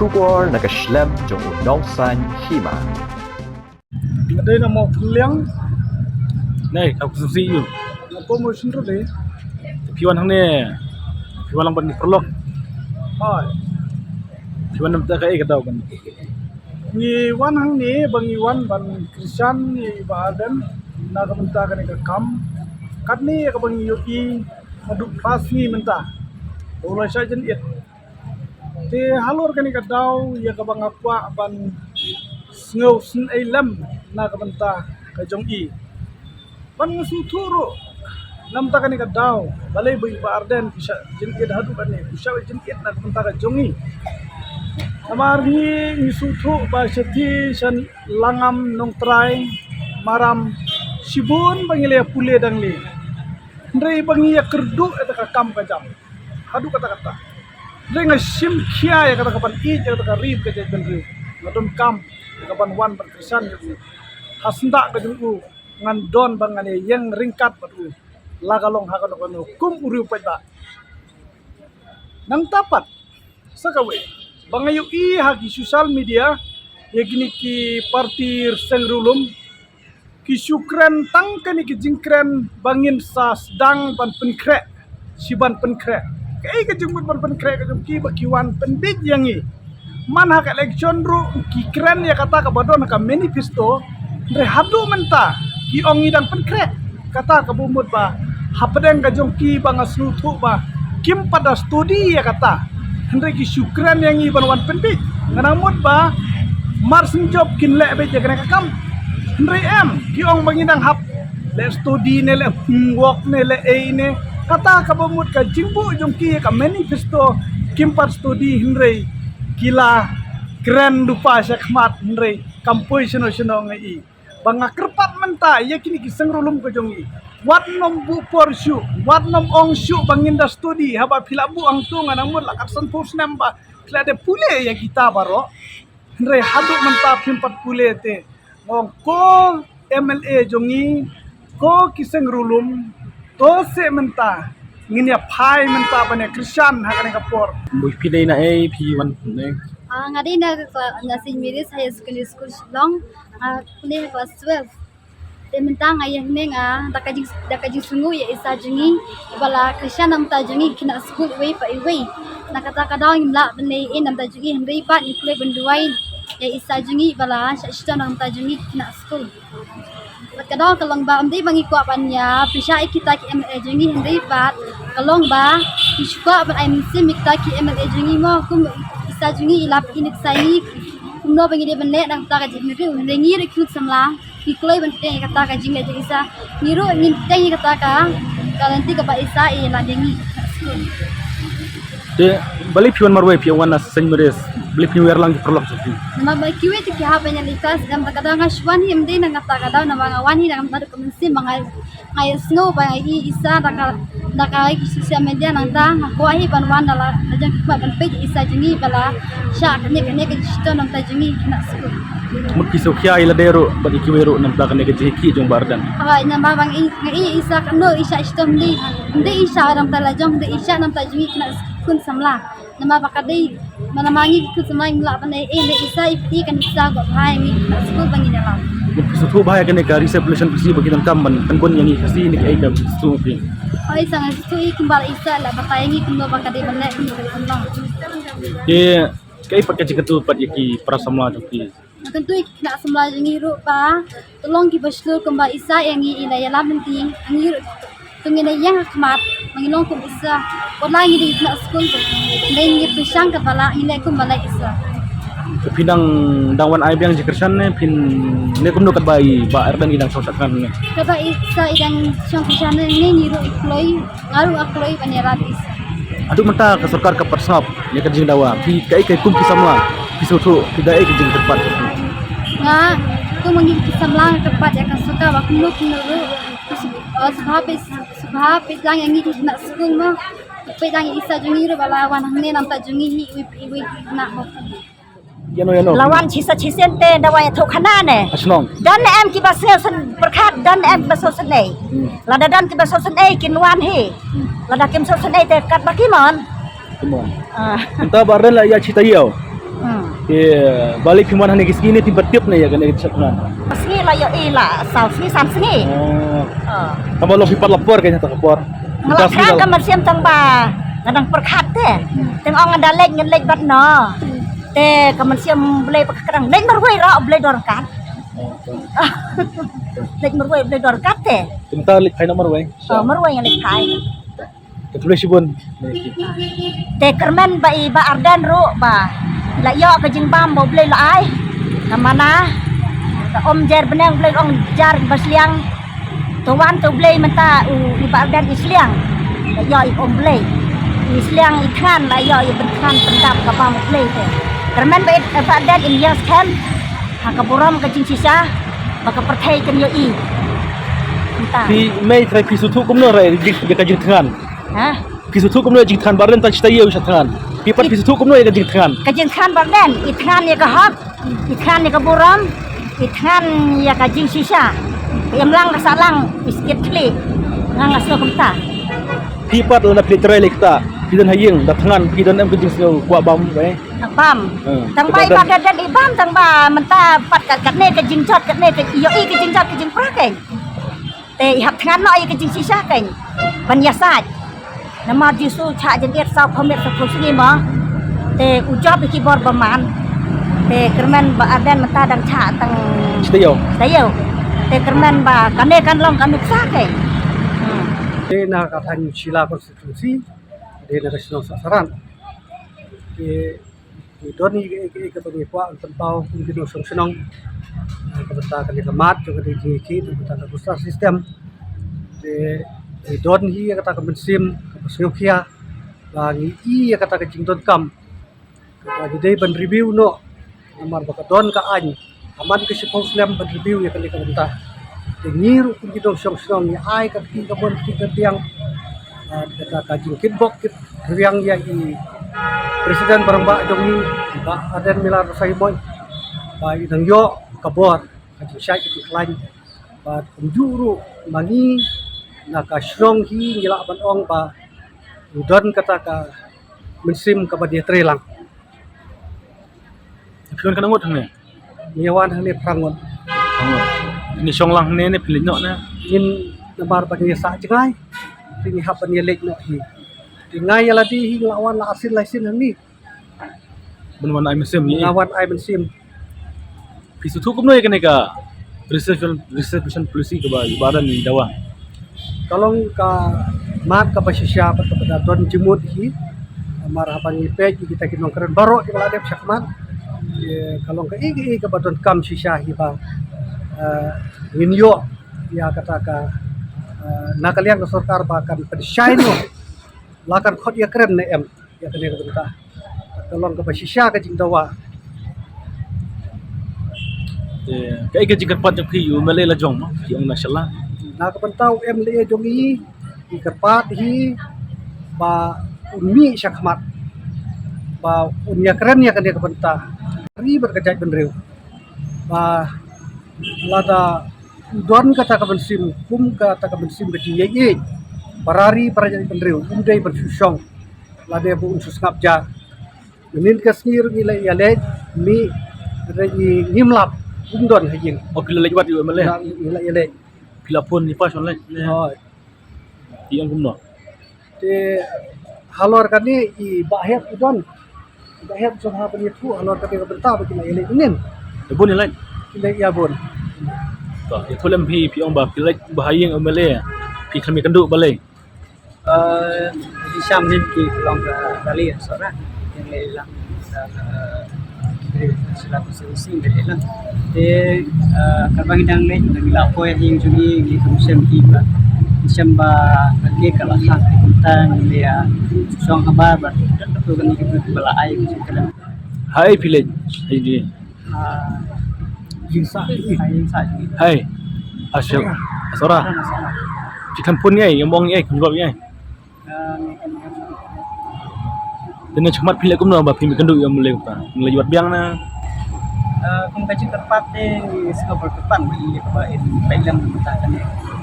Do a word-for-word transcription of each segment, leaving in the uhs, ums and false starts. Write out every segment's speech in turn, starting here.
Khubor na ka shlem jong u Nongsaiñ Hima. Nga dei na Mawthleng. Nei, ka ku si yu. Nga po mo shin ru dei. Phi wan hangne. Phi wan lang ban paralok. Hooid. Phi wan namar kaei ka daw ban. Ngi wan hangne ba ngi wan ban kyrshan ïa i Bah Ardent na ka bynta kane ka kam. Katne ïa kaba ngi ïohi haduh phra sngi mynta. Ba u la shah jynit. Te halor kane ka daw ïa kaba nga kwah ban sngew sngewsih lem na ka bynta ka jong i. Ban nga sngewthuh ruh na ka bynta kane ka daw, balei ba i Bah Ardent ki shah jynit haduh katne, ki shah jynit na ka bynta ka jong i. Namar ngi, ngi sngewthuh ba shathie sha Langam, Nongtrai, Maram, shibun ba ngi la ïa pule dang lei. Hynrei ba ngi ïa kyrduh ïa ka kam ka jam. Haduh katta katta. Hynrei nga shim khia ïa kata ka ban ïeit, ïa kata ka ri ka jaitbynriew. Nga donkam ïa ka ban wan ban kyrshan ïa u. Ha syndah ka jong u ngan don ba ngan ïeng ryngkat bad u. La ka long ha kano kano kum u riewpaidbah. Nangta pat sa kawei ba nga ïohi ha ki social media ïa kine ki party Seng Rulum. Ki shu kren tang kane ki jingkren ba ngin sa sdang ban pynkhreh, shi ban pynkhreh. Kaei ka jingmut ban pynkhreh ka jong ki ba ki wan pynbeit ïa ngi. Man ha ka election ruh ki kren ïa kata kaba don ha ka manifesto. Hynrei haduh mynta ki ong ngi dang pynkhreh. Kata kaba mut ba hapdeng ka jong ki ba nga sngewthuh ba kim pat da study ïa kata. Hynrei ki shu kren ïa ngi ban wan pynbeit. Nga nang mut ba mar shen jop kin leh beit ïa kane ka kam. Hynrei em, ki ong ba ngi dang hap leh study ne leh homework ne leh ei ne. Kata kaba mut ka jingbuh jong ki ïa ka manifesto kim pat study hynrei ki la kren lypa sha khmat hynrei kam poi shano shano nga i. Ba nga kyrpad mynta ïa kine ki Seng Rulum ka jong i. Wat nym buh por shuh, wat nym ong shuh ba ngin da study, haba phi la buh hangto nga nang mut la kat sanphew snem ba phi la dep pule ïa kita baroh. Hynrei haduh mynta phim pat pule te. Nga ong ko M L A jong i, ko ki Seng Rulum, to seh mynta ngin ïa phai mynta ban ïa kyrshan ha kane ka por. Mui phi dei na ei phi wan ne? Ah, nga dei na ka kla-, na Saint Mary's Higher Secondary School Shillong. Ah, pule ha klas twelve. Te mynta nga ïa hynne nga da ka jing, da ka jingsngew ïa i sa jong ngi ba la kyrshan na ka bynta jong ngi ki khynnah skul iwei pa iwei. Na kata ka daw ngim lah ban leh ei na ka bynta jong ngi hynrei pat ngi kloi ban duwai ïa i sa jong ngi ba la shah shitom na ka bynta jong ngi ki khynnah skul. Bad ka daw ka long ba ym dei ba ngi kwah ban ïa pyrshah ïa kita ki M L A jong ngi hynrei pat ka long ba ngi shu kwah ban ai mynsiem ïa kita ki M L A jong ngi mo kum i sa jong ngi i la pyni ïa ngi kumno ba ngi dei ban leh na ka bynta ka jaitbynriew hynrei ngi ruh ki khun samla ngi kloi ban pdiang ïa kata ka jingleh jong i sa. Ngi ruh ngin pdiang ïa kata ka, ka lynti kaba i sa i la pdiang ïa ngi. Te balei phi wan marwei phi wan na Saint Mary's? Balei phi wer lang ki paralok jong phi? Namar ba kiwei te ki hap ban ïa leit klas, em, ba ka daw nga shu wan hi ym dei na kata ka daw namar nga wan hi na ka mynsiem ba nga, nga ïa sngew ba nga i i sa da ka, da ka ki social media nangta nga kwah hi ban wan da la, da jong ki khmat ban peit i sa jong ngi ba la shah kane kane ka shitom nangta jong ngi ki khynnah skul. Mut ki sngewkhia ïa lade ruh bad ïa kiwei ruh namar kane ka jingkhih jong Bah Ardent. Hooid, namar ba nga i, nga i i sa kano i shah shitom ym dei, ym dei i shah namar la jong, ym dei i shah namar jong ngi ki khynnah khun samla. Namar ba ka dei, namar ngi ki khun samla ngim lah ban leh ei, leh i sa i phi kan i sa ko bha ïa ngi ki khynnah skul ba ngin ïalam. Mut ki sngewthuh bha ïa kane ka Reset Population Policy ba ki donkam ban pynbun ïa ngi Khasi ne kaei ka sngewthuh phi? Hooid, sa nga sngewthuh i kumba i sa la batai ïa ngi kumno ba ka dei ban leh kumno ka dei ban long. Te kaei pat ka jingkyntu pat ïa ki para samla jong phi? Nga kyntu ïa ki khynnah samla jong ngi ruh ba to long kiba shlur kumba i sa ïa ngi i la ïalam lynti ïa ngi ruh to ngin ïeng ha khmat ba ngin long kum i sa. Wat la ngi dei ki khynnah skul ba dei ngi pyrshang katba lah ngi leh kumba leh i sa. Te phi dang, dang wan ai biang jingkyrshan ne phin leh kumno katba i Bah Ardent i dang shong shakhan ne? Katba i sa i dang shong kyrshan ne ngi ruh i kloi. Nga ruh nga kloi ban ïarap i sa. Haduh mynta ka sorkar ka pat sngap ïa ka jingdawa. Phi kaei kaei kum ki samla phi sngewthuh phi da ei ka jingkyrpad? Nga kum ngi ki samla nga kyrpad ïa ka sorkar ba kumno kumno ruh, eh, sngewbha peit, sngewbha peit lang ïa ngi ki khynnah skul mo. Peit lang ïa i sa jong ngi ruh ba la wan hangne namar jong ngi hi iwei pa iwei ki khynnah mo. Ïano ïano. La wan shisha shisien te dawa ïathuh khana ne. Ha shnong. Don ne em kiba sngewsynei pyrkhat, don ne em kiba sngewsynei. Hmm. Lada don kiba sngewsynei kin wan hi. Lada kim sngewsynei te katba ki mon. Ki mon. Ah. Mynta Bah Ardent la ïa shi taïew. Hmm. Ïa, balei phi mon hangne ki sngi ne, phi pat tip ne ïa kane ka jingshad thngan? Sngi la ïohi la saw sngi san sngi. Oh. Oh. Tang ba long phi pat la por kane, tang ka por. Nga la thrang ka mynsiem tang ba nga dang pyrkhat te. Hmm. Tang ong nga da leit, ngan leit bad no. Te ka mynsiem Blei pat ka dang leit marwei ruh, Blei don ryngkat. Oh. Leit marwei, Blei don ryngkat te. Te mynta leit phai noh marwei? Oh, marwei nga leit phai. Te khublei shibun. Te kyrmen ba i Bah Ardent ruh ba la ïoh ka jingbam ba U Blei la ai. Namar na ka um jer bneng, U Blei ong jar ba sliang. To wan to U Blei mynta u i Bah Ardent i sliang. La ïoh i um Blei. I sliang i thngan la ïoh i pynthngan pyndap ka bam U Blei te. Kyrmen ba i Bah Ardent in ïeng skhem ha ka burom ka jingshisha ba ka pyrthei kan ïohi. Mynta. Phi mei trai phi sngewthuh kumno re ïa ka jingthngan? Ha? Phi sngewthuh kumno ïa ka jingthngan Bah Ardent, ta shi taïew sha thngan? Phi pat phi sngewthuh kumno ïa ka jingthngan? Ka jingthngan Bah Ardent i thngan ïa ka hok, i thngan ïa ka burom, i thngan ïa ka jingshisha. Ka imlang ka sahlang, i skit khlieh. Nga nga sngew kumta. Phi pat lada phi leit trai lei kata, phi don ha ïing da thngan, phi don em ka jingsngew kwah bam, eh? Bam. Eh, tang ba i Bah Ardent i bam, tang ba mynta pat kat katne ka jingjot, katne ka ïohi ka jingjot ka jingpra kein. Te i hap thngan noh ïa ka jingshisha kein ban ïasaid. Namar Jisu chah jingit saw phew miet saw phew sngi mo. Te u jop ïa ki bor bymman. Te kyrmen Bah Ardent mynta dang chah tang shi taïew. Shi taïew. Te kyrmen ba kane kan long ka nuksa kein. Hmm. Te na ka thaiñ Shella constituency, te na ka shnong Sahsarang. Te Ngi don hi kaei kaei kaba ngi kwah ban pynpaw kum ki nongshong shnong. Na ka bynta kane ka mat jong ka jingïakhih, na ka bynta ka booster system. Te ngi don hi ïa kata ka mynsiem kaba sngewkhia ba ngi i ïa kata ka jingdonkam kaba ngi dei ban review noh. Namar ba ka don ka aiñ, ka man ka shiphew snem ban review ïa kane ka bynta. Te ngi ruh kum ki nongshong shnong ngi ai ka kti ka mon kti ka diang. Ah, kata ka jingkitbok kitrwiang ïa i President ba rangbah jong ngi, Bah Ardent Miller Basaiawmoit, ba i dang ïoh ka bor ka jingshait ka jingkhlaiñ. Bad kumjuh ruh ma ngi na ka shnong hi ngi lah ban ong ba u don kata ka mynsiem kaba ïatreilang. Phi wan katno ngut hangne? Ngi wan hangne phra ngut. Phra ngut. Ngi shong lang hangne ne phi leit noh ne? Ngin namar ba ngi sah jngai. Te ngi hap ban ïaleit noh hi. Te nga ïa lade hi nga la wan la arsien laisien hangne. Ban wan ai mynsiem ïa i. Nga wan ai mynsiem. Phi sngewthuh kumno ïa kane ka reservation, reservation policy kaba i Bah Ardent i dawa? Ka long ka mat kaba shisha bad kaba da don jingmut hi. Namar haba ngi peit ïa kita ki nongkren baroh kiba la dep shakhmat, ka long kaei kaei kaba donkam shisha hi ba, eh, ngin ïoh ïa kata ka, eh, na ka liang ka sorkar ba kan pynshai noh la kan khot ïakren ne em. Ïa kane ka bynta ka long kaba shisha ka jingdawa. Te kaei ka jingkyrpad jong phi ïa u M L A la jong mo, phi ong na shala? Na ka bynta u M L A jong ngi, ngi kyrpad hi ba un mih shakhmat ba un ïakren ïa kane ka bynta ri bad ka jaitbynriew. Ba lada u don kata ka mynsiem, kum kata ka mynsiem ka jingïeit, para ri para jaitbynriew, um dei ban shu shong. Lada ba un shu sngap ja. Mynnin ka sngi ruh ngi la ïaleit, mih, hynrei ngi ngim lap, um don ha ïing. Oh, phi la leit wad ïa u M L A? Ngi la, ngi la ïaleit. Phi la phone ïa i pa shon leit? Hooid. I ong kumno? Te halor kane i Bah Hep i don. I Bah Hep jong ha ban ïathuh halor kane ka bynta ba ki la ïaleit mynnin. Ïa bun ïaleit? Ki leit ïa bun. To, ïathuh lem phi, phi ong ba phi leit ba ha ïing u M L A. Phi khlem ïakynduh balei? Eh, di sham hin ki long ka rally, sora. Yang leh lang, eh, sila ko sing sing leh lang. Te, eh, kaba ngi dang leh, ngi la poi ha ïing jong ngi, ngi kum shem ki ba, shem ba, ka ke ka la khang, ta ngi leh, eh, shong haba ba, dan tu kan ngi ba la ai, ka la. Hai phi leh, hai di. Ah, ïing sah. Ah, ïing sah. Hai. Asal. Asora. Asora. Phi khlem phone ïa i, ïa mong ïa i, khlem jubab ïa i. Ah, te na shakhmat phi leh kumno ba phi mih kynduh ïa u M L A kumta? Ngi la ïoh biang na. Ah, kum ka jingkyrpad te ngi sngewbha kyrpad ba ïa kaba in peit lem kumta kane.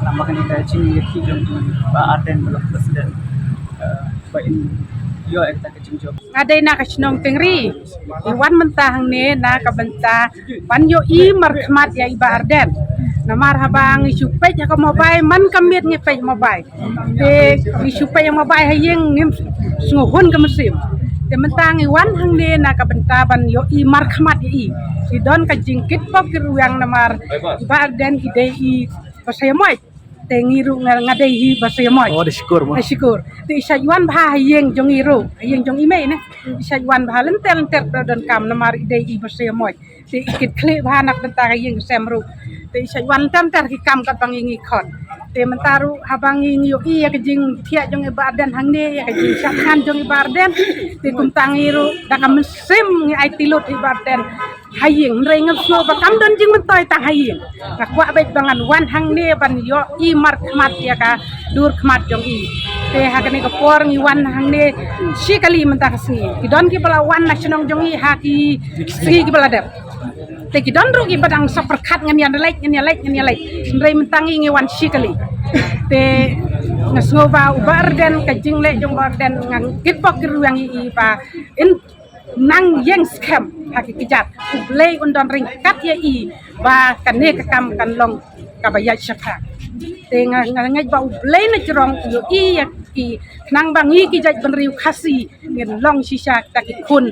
Namar kane ka jingïakhih jong i Bah Ardent ba long president. Ah, ba in Ïoh ïa kata ka jingjop. Nga dei na ka shnong Tengri. Ngi wan mynta hangne na ka bynta ban ïohi markhmat ïa i Bah Ardent. Namar haba ngi shu peit ha ka mobile, man ka miet ngi peit mobile. Te ngi shu peit ha mobile ha ïing ngim sngewhun ka mynsiem. Te mynta ngi wan hangne na ka bynta ban ïohi markhmat ïa i. Ngi don ka jingkitbok kitrwiang namar i Bah Ardent i dei i ba sa ïamoit. Te ngi ruh nga, nga dei hi ba sa ïamoit. Oh, da shukur mo. Da shukur. Te i shait wan bha ha ïing jong i ruh, ha ïing jong i mei ne. I shait wan bha lynter lynter ba donkam namar i dei i ba sa ïamoit. Te i kit khlieh bha na ka bynta ka ïing ka sem ruh. Te i shait wan lynter lynter ki kam kat ba ngi ngi khot. Te mynta ruh haba ngi ngi ïohi ïa ka jingthiah jong i Bah Ardent hangne, ïa ka jingshah thngan jong i Bah Ardent. Te kumta ngi ruh da ka mynsiem ngi aiti lut ïa i Bah Ardent. Ha ïing, hynrei ngam sngew ba kam don jingmyntoi tang ha ïing. Nga kwah beit ba ngan wan hangne ban ïohi markhmat ïa ka dur khmat jong i. Te ha kane ka por ngi wan hangne shi kali mynta ka sngi. Ki don kiba la wan na shnong jong i ha ki sngi kiba la dep. Te ki don ruh kiba dang sa pyrkhat ngan ïa leit, ngan ïa leit, ngan ïa leit. Hynrei mynta ngi ngi wan shi kali. Te nga sngew ba u Bah Ardent, ka jingleh jong u Bah Ardent, ngan kitbok kitrwiang ïa i ba in nang ïeng skhem ha ki kjat. U Blei un don ryngkat ïa i ba kane ka kam kan long kaba ïaid shaphang. Te nga, nga ngeit ba U Blei na jrong u ïohi ïa ki, khnang ba ngi ki jaitbynriew Khasi ngin long shisha kita ki khun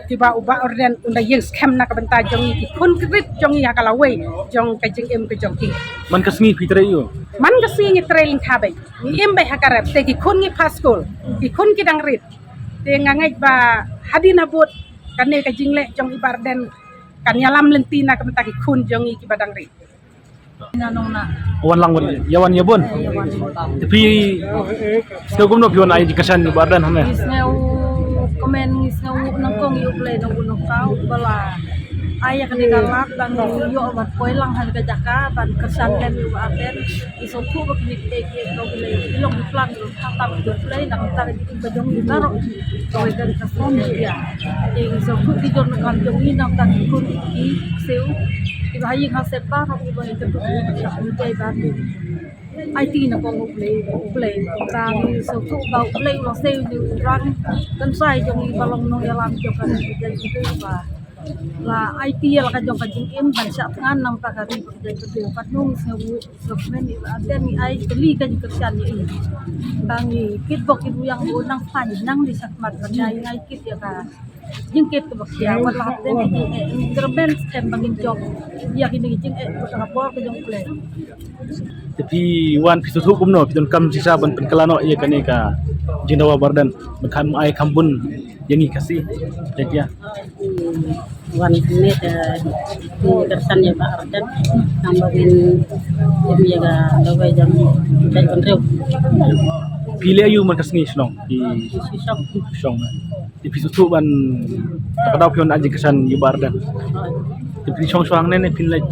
kiba u Bah Ardent un da ïeng skhem na ka bynta jong ngi, ki khun ki rit jong ngi ha ka lawei jong ka jingim ka jong ki. Man ka sngi phi trei ïa u? Man ka sngi ngi trei lyngkha beit. Ngi im beit ha ka rep, te ki khun ngi pass skul. Ki khun ki dang rit. Te nga ngeit ba hadien habud kane ka jingleh jong i Bah Ardent kan ïalam lynti na ka bynta ki khun jong ngi kiba dang rit. Na nong na. Wan lang wan, ïa wan ïa bun. Ïa wan. Te phi sngew kumno phi wan ai jingkyrshan ïa i Bah Ardent hangne? Ngi sngew kmen, ngi sngew nyngkong ïa U Blei nongbuh nongthaw ba la ai ïa kane ka lad ba ngi ïoh ban poi lang ha ka jaka ban kyrshan lem ïa i Bah Ardent. Ngi sngewthuh ba kine ki dei ki ïeit jong U Blei, ki long ki plan jong ka tam jong U Blei na ka bynta ka jingim ka jong ngi baroh kawei ka ri ka shnong ïa. Te ngi sngewthuh ki jong ka kam jong ngi na ka bynta ki khun ki ksiew kiba ha ïing ha sem baroh kiba ïakynduh ïa ka jingim ba ngi aiti na kong U Blei, U Blei. Ba ngi sngewthuh ba U Blei u la siew ïa u rang kynsai jong ngi ba long nongïalam jong ka ri ka jaitbynriew ba la aiti ïa la ka jong ka jingim ban shah thngan na ka bynta ka ri ka jaitbynriew. Katno ngi sngewthuh. Sngewkmen ïa i Bah Ardent, ngi ai kylli ka jingkyrshan ïa i. Ba ngi kitbok kitrwiang ba u nang phai nangne shakhmat ban ïa ngi ai kit ïa ka jingkit kaba khia wat la hapdeng ka jingeh, ngi kyrmen skhem ba ngin jop ïa kine ki jingeh bad ka bor ka jong U Blei. Te phi wan phi sngewthuh kumno, phi donkam shisha ban pynkylla noh ïa kane ka jingdawa Bah Ardent ban kham ai kham bun ïa ngi Khasi. Te phi ïa wan hangne te ngi kyrshan ïa Bah Ardent, nang ba ngin im ïa ka lawei jong ka jaitbynriew. Phi leh aïu man ka sngi shnong? Phi shu shong. Shong. Te phi sngewthuh ban, ta ka daw phi wan ai jingkyrshan ïa Bah Ardent. Te phi shong shong hangne ne phin leit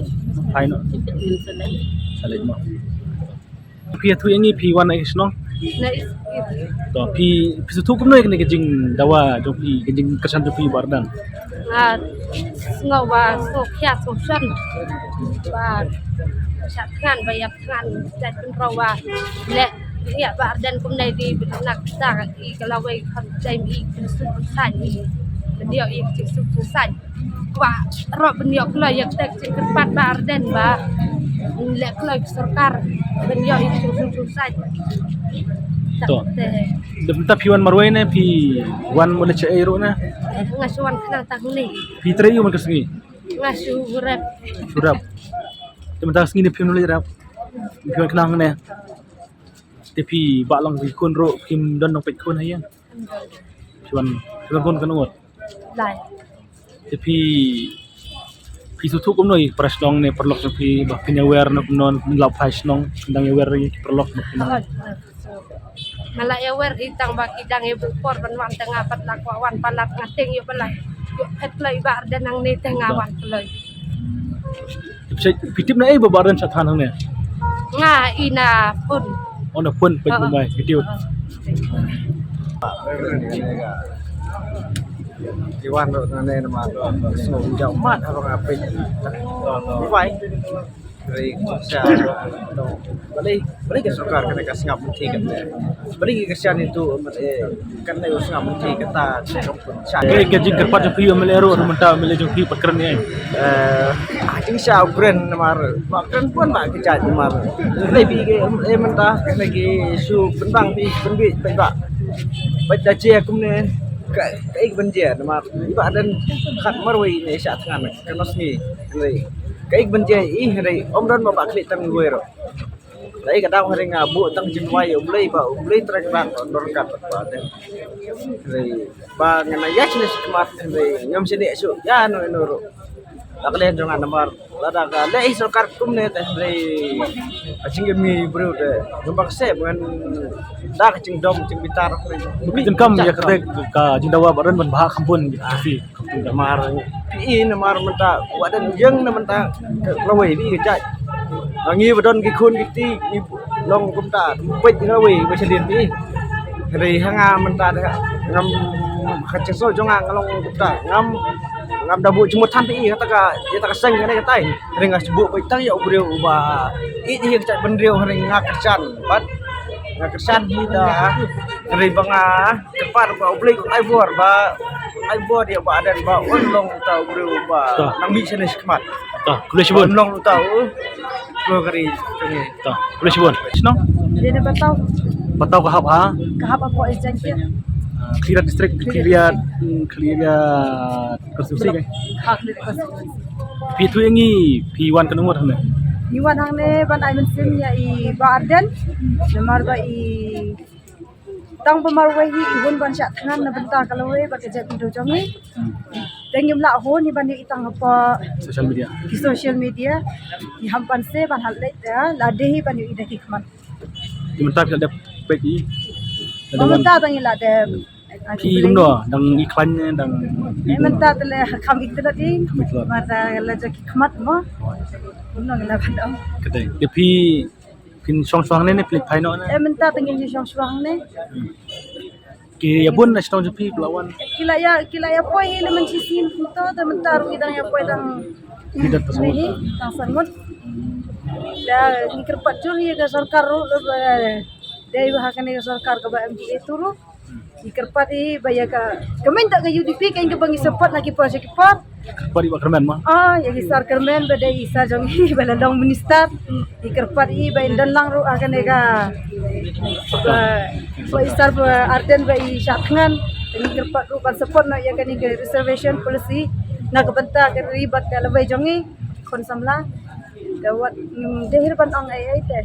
phai noh? Sa leit. Sa leit mo. Phi ïathuh ïa ngi phi wan na i shnong? Na i. To phi, phi sngewthuh kumno ïa kane ka jingdawa jong phi, ka jingkyrshan jong phi Bah Ardent? Nga sngew ba sngew khia sngew shon ba shah thngan ba ïap thngan jait pynroi ba leh ïa Bah Ardent kumne dei ba na ka ta i ka lawei kham jai i jingsuk jingsaiñ i. Ban ïoh i jingsuk jingsaiñ. Kwah ruh ban ïoh kloi ïa kata ka jingkyrpad Bah Ardent ba leh kloi ka sorkar ban ïoh ïa ka jingkyrshan. To. Te mynta phi wan marwei ne phi wan mut leit shaei ruh ne? Nga shu wan khnang tang ne. Phi trei aïu man ka sngi? Nga shu rep. Shu rep. Te mynta ka sngi ne phim leit rep? Phi wan khnang ne? Te phi bah lang ki khun ruh, phim don nongpeit khun ha ïing? Phi wan, phi wan khun katno ngut? Lai. Te phi, phi sngewthuh kumno ïa para shnong ne paralok jong phi ba phin ïawer na kumno, phin la phai shnong, phin dang ïawer ïa ki paralok na kumno? Nga la ïawer hi tang ba ki dang ïa buh por ban wan, te nga pat la kwah wan palat, nga tieng ïa ba la ïoh phet kloi Bah Ardent nangne te nga wan kloi. Phi, phi tip na ei ba Bah Ardent shah thngan hangne? Nga i na phone. Oh, na phone peit mobile video. Ki wan ruh nangne namar sngewjam mat haba nga peit mobile. Balei, balei ka sorkar kane ka sngap mynta kane? Balei ka shan itu mynta kane ka sngap mynta kata? Ka jingkyrpad jong phi ïa u M L A ruh mynta, u M L A jong phi pat kren ïa. Eh, jingshah u kren namar ba kren pun ba ka jait namar. Balei phi ka, eh, mynta kane ki shu pynbang phi pynbit pynbak. Ba da je kumne ka, ka ik ban je namar ba dan khat marwei ne shah thngan ka nos ni. Hynrei ka ik ban je i hynrei ym don ba ba khlieh tang wei ruh. Dei ka daw hynrei nga buh tang jingduwai ïa U Blei ba U Blei trai kyrpad ba dor kat ba te. Hynrei ba nga na ïa shane shi khmat hynrei ngam shane shu ïa no no ruh. Ba ka liang jong nga namar lada ka leh i sorkar kumne te hynrei ka jingim i briew te ngam ba ka se ban da ka jingdom jingbitar. Ka jingkam ïa kata ka jingdawa ba don ban bha kham bun ka fi. Namar phi i namar mynta wat dan ïeng na mynta ka lawei phi ka jait. Ngi ba don ki khun ki kti ngi long kumta peit ka lawei ba shadien phi. Hynrei ha nga mynta da ngam ka jingsoh jong nga nga long kumta ngam ngam da buh jingmut than phi i kata ka ïa ta ka seng kane katai. Hynrei nga shu buh peit tang ïa u briew uba i ïa ka jait bynriew hynrei nga kyrshan bad nga kyrshan hi da hynrei ba nga kyrpad ba U Blei un ai bor ba un ai bor ïa ba dan ba un long uta u briew ba nang mih shane shi khmat. Ta, khublei shibun. Un long uta u. Khublei kari. Ta, khublei shibun. Shnong? Dina Patau. Patau ka hap ha? Ka hap ha East Jaintia. Ah, Khliehriat district, Khliehriat, mm, Khliehriat constituency kan? Ha, Khliehriat constituency. Phi tu ïa ngi, phi wan kano ngut hangne? Ngi wan hangne ban ai mynsiem ïa i Bah Ardent. Namar ba i tang ba marwei hi i hun ban shah thngan na bynta ka lawei bad ka jaitbynriew jong ngi. Te ngim lah hun i ban ïa i tang hapoh social media. Ki social media. I ham ban se ban hal leit da la dei hi ban ïa i da ki khmat. Ki mynta phi la dep peit i. Ba mynta tang i la dep. Phi kumno dang i khlaiñ ne dang i mynta te le kham i te la dei. Mynta la ja ki khmat mo. Kumno la ban dang. Kata. Te phi Phin shong shuwa hangne ne phi leit phai noh ne? Eh, mynta te ngin shong shuwa hangne. Ki ïa bun na shnong jong phi phi la wan. Ki la ïa, ki la ïa poi hi lymne shi sien mynta te mynta ruh ki dang ïa poi dang. Ki dang tang sangut. Dang sangut. Da ngi kyrpad jur ïa ka sorkar ruh, eh, dei ba ha kane ka sorkar kaba M D A tu ruh. Ngi kyrpad i ba ïa ka, ka mynta ka U D P ka ïa ka ba ngi support na ki por sha ki por. Kyrpad i ba kyrmen ma. Ah, ïa ki sar kyrmen ba dei i sar jong i ba la long minister. Ngi kyrpad i ba in don lang ruh ha kane ka ba, ba i sar ba Ardent ba i shah thngan. Ngi kyrpad ruh ban support na ïa kane ka reservation policy na ka bynta ka ri bad ka lawei jong i khun samla. Ka wat ngim dei ban ong ei ei te.